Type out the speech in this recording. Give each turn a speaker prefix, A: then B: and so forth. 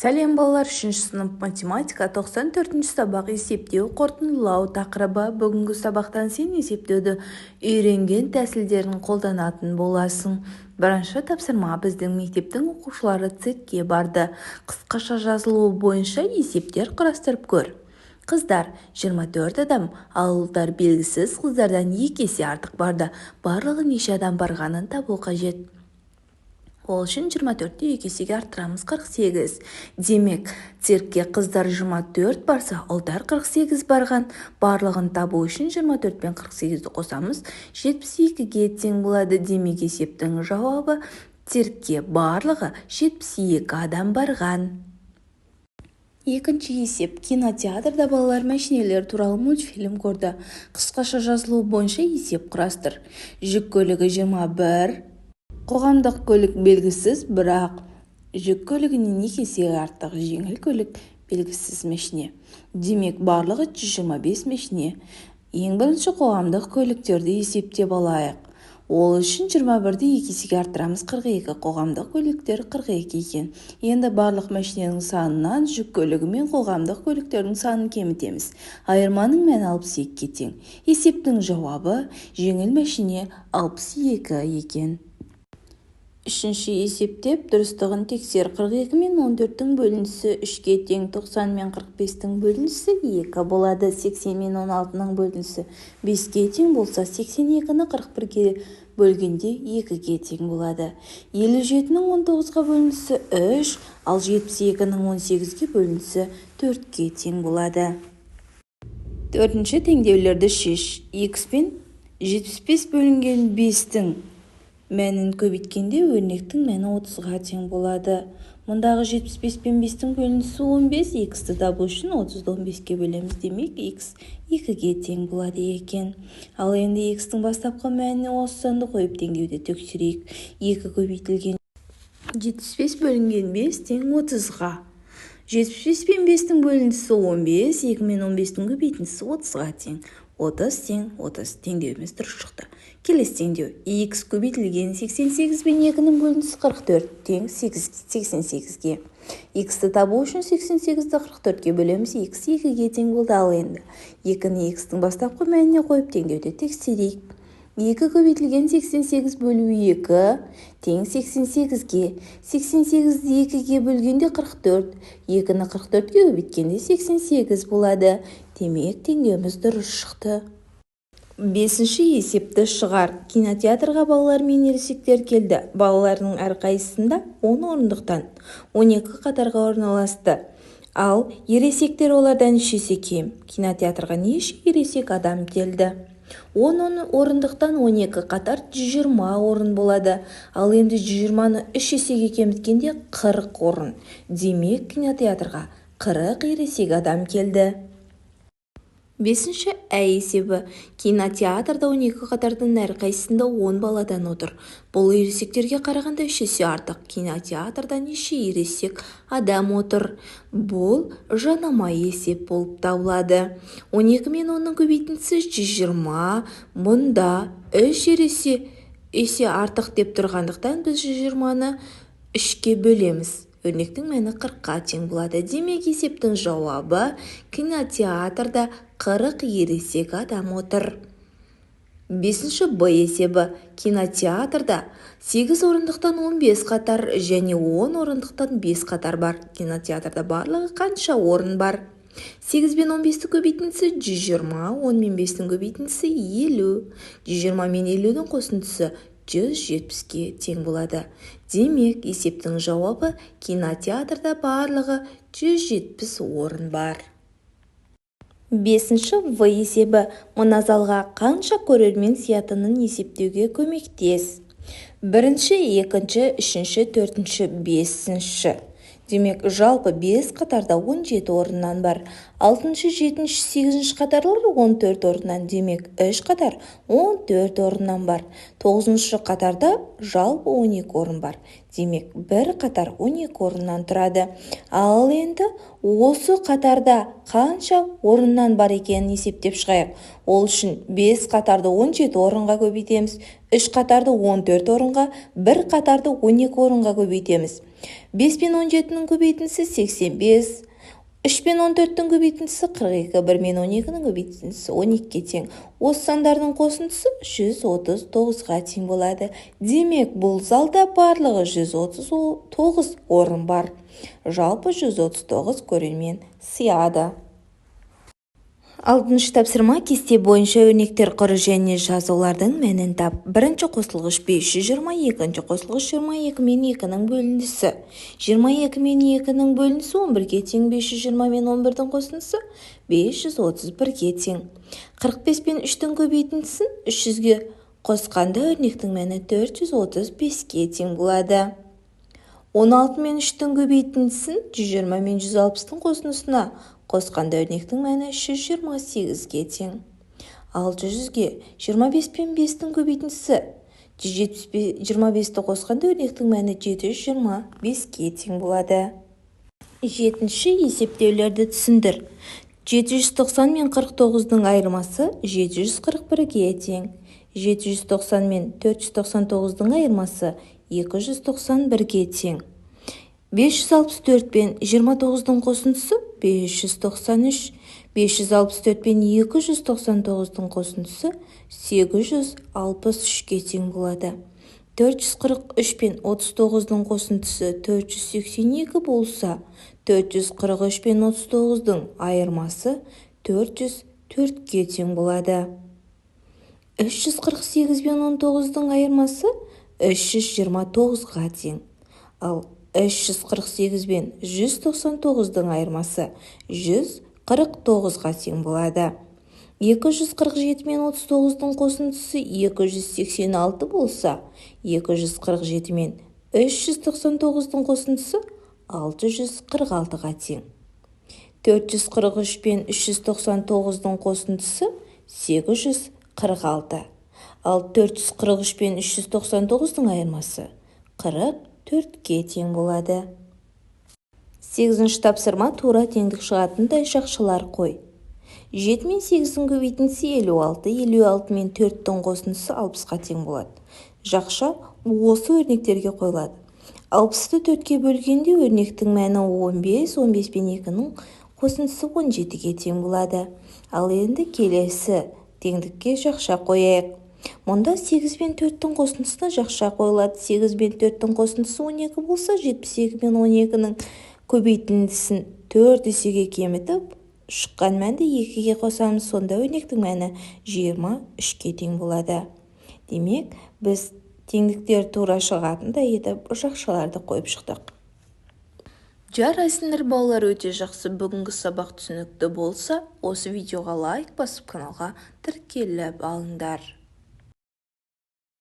A: Сәлем, балалар! 3 сынып, математика, 94 сабақ, есептеу, қорытындылау тақырыбы. Бүгінгі сабақтан сен есептеуді үйренген тәсілдерін қолданатын боласың. Бірінші тапсырма: біздің мектептің оқушылары циркке барды. Қысқаша жазылуы бойынша есептер құрастырып көр. Қыздар 24 адам, ал ұлдар белгісіз, қыздардан 2 есе артық барды. Барлығы неше адам барғанын табу қажет. Ол үшін 24-ті 2 есеге арттырамыз, 48. Демек, циркке қыздар 24 барса, ұлдар 48 барған. Барлығын табу үшін 24 пен 48-ді қосамыз, 72-ге тең болады. Демек, есептің жауабы: циркке барлығы 72 адам барған. Екінші есеп: кинотеатрда балалар мәшинелер туралы мультфильм көрді. Қысқаша жазылуы бойынша есеп құрастыр. Жүк көлігі 21, қоғамдық көлік белгісіз, бірақ жүк көлігінен 2 есе артық, жеңіл көлік, белгісіз мәшине. Демек, барлығы 125 мәшине. Ең бірінші қоғамдық көліктерді есептеп алайық. Ол үшін 21-ді 2 есеге арттырамыз, 42. Қоғамдық көліктер 42 екен. Енді барлық мәшиненің санынан жүк көлігі мен қоғамдық көліктердің санын кемітеміз. Айырманың мәні 62-ге тең. Есептің жауабы: жеңіл мәшине 62 екен. Үшінші есептеп, дұрыстығын тексер. 42 мен 14-тің бөліндісі 3-ке тең. 90 мен 45-тің бөліндісі 2 болады. 80 мен 16-ның бөліндісі 5-ке тең болса, 82-ні 41-ге бөлгенде 2-ге тең болады. 57-нің 19-ға бөліндісі 3, ал 72-нің 18-ге бөліндісі 4-ке тең болады. Төртінші теңдеулерді шеш. Х пен 75 бөлінген 5-тің мәнін көбейткенде өрнектің мәні 30-ға тең болады. Мұндағы 75 пен 5-тің бөліндісі 15, х-ті табу үшін 30-ды 15-ке бөлеміз. Демек, х 2-ге тең болады екен. Ал енді х-тің бастапқы мәніне осы санды қойып, теңдеуді тексерейік. 2 көбейтілген 75 бөлінген 5 тең 30-ға. 75 пен 5-тің бөліндісі 15, 2 мен 15-тің көбейтіндісі 30-ға тең. 30 тең 30, теңдеуіміз дұрыс шықты. Келесі теңдеу: х көбейтілген 88 пен 2-нің бөліндісі 44 тең 88-ге. Х-ті табу үшін 88-ді 44-ке бөлеміз, х 2-ге тең болды. Ал енді 2-ні х-тің бастапқы мәніне қойып, теңдеуді тексерейік. 2 көбейтілген 88 бөлу 2 тең 88-ге. 88-ді 2-ге бөлгенде 44, 2-ні 44-ке көбейткенде 88 болады. Демек, теңдеуіміз дұрыс шықты. Бесінші есепті шығар. Кинотеатрға балалар мен ересектер келді. Балалардың әрқайсысында 10 орындықтан 12 қатарға орналасты. Ал ересектер олардан 3 есе кем. Кинотеатрға неше ересек адам келді? 10 орындықтан 12 қатар 120 орын болады. Ал енді 120-ны 3 есеге кеміткенде 40 орын. Демек, кинотеатрға 40 ересек адам келді. Бесінші ә есебі. Кинотеатрда 12 қатардың әрқайсысында 10 баладан отыр. Бұл ересектерге қарағанда 3 есе артық. Кинотеатрда неше ересек адам отыр? Бұл жанама есеп болып табылады. 12 мен 10-ның көбейтіндісі 120. Мұнда 3 есе артық деп тұрғандықтан, біз 120-ны 3-ке бөлеміз. Өрнектің мәні 40-қа тең болады. Демек, есептің жауабы: кинотеатрда 40 ересек адам отыр. Бесінші Б есебі. Кинотеатрда 8 орындықтан 15 қатар және 10 орындықтан 5 қатар бар. Кинотеатрда барлығы қанша орын бар? 8 бен 15-ті көбейтіндісі 120, 10 мен 5-тің көбейтіндісі 50. 120 мен 50-дің қосындысы 170-ке тең болады. Демек, есептің жауабы: кинотеатрда барлығы 170 орын бар. Бесінші В есебі. Мына залға қанша көрермен сиятынын есептеуге көмектес. Бірінші, екінші, үшінші, төртінші, бесінші. Демек, жалпы 5 қатарда 17 орыннан бар. 6, 7, 8 қатарлар 14 орыннан. Демек, 3 қатар 14 орыннан бар. 9 қатарда жалпы 12 орын бар. Демек, бір қатар 12 орыннан тұрады. Ал енді осы қатарда қанша орыннан бар екенін есептеп шығайық. Ол үшін 5 қатарды 17 орынға көбейтеміз, 3 қатарды 14 орынға, 1 қатарды 12 орынға көбейтеміз. 5 пен 17-нің көбейтіндісі 85, 3 пен 14-тің көбейтіндісі 42, 1 мен 12-нің көбейтіндісі 12-ге тең. Осы сандардың қосындысы 139-ға тең болады. Демек, бұл залда барлығы 139 орын бар. Жалпы 139 көрермен сыяды. Алтыншы тапсырма: кесте бойынша өрнектер құр және жаз, олардың мәнін тап. Бірінші қосылғыш 520, екінші қосылғыш 22 мен 2-нің бөліндісі. 22 мен 2-нің бөліндісі 11-ге тең, 520 мен 11-дің қосындысы 531-ге тең. 45 пен 3-тің көбейтіндісін 300-ге қосқанда өрнектің мәні 435-ке тең болады. 16 мен 3-тің көбейтіндісін 120 мен 160-тың қосындысына қосқанда өрнектің мәні 328-ге тең. 600-ге 25 пен 5-тің көбейтіндісі 125-ті қосқанда өрнектің мәні 725-ке тең болады. Жетінші есептеулерді түсіндір. 790 мен 49-дың айырмасы 741-ге тең. 790 мен 499-дың айырмасы 291-ге тең. 564 пен 29-дың қосындысы 593, 564 пен 299-дың қосындысы 863-ке тең болады. 443 пен 39-дың қосындысы 482 болса, 443 пен 39-дың айырмасы 404-ке тең болады. 348 пен 19-дың айырмасы 329-ға тең. Ал 348 пен 199-дың айырмасы 149-ға тең болады. 247 мен 39-дың қосындысы 286 болса, 247 мен 399-дың қосындысы 646-ға тең. 443 пен 399-дың қосындысы 846. Ал 443 пен 399-дың айырмасы 44-ке тең болады. Сегізінші тапсырма: тура теңдік шығатындай жақшалар қой. 7 мен 8-дің көбейтіндісі 56, 56 мен 4-тің қосындысы 60-қа тең болады. Жақша осы өрнектерге қойылады. 60-ты 4-ке бөлгенде өрнектің мәні 15, 15 пен 2-нің қосындысы 17-ге тең болады. Ал енді келесі теңдікке жақша қояйық. Мұнда 8 пен 4-тің қосындысына жақша қойылады. 8 пен 4-тің қосындысы 12 болса, 72 пен 12-нің көбейтіндісін 4 есеге кемітіп, шыққан мәнді 2-ге қосамыз. Сонда өрнектің мәні 23-ке тең болады. Демек, біз теңдіктер тура шығатындай етіп жақшаларды қойып шықтық. Жарайсыңдар, балалар, өте жақсы. Бүгінгі сабақ түсінікті болса, осы видеоға лайк басып, каналға тіркеліп алыңдар.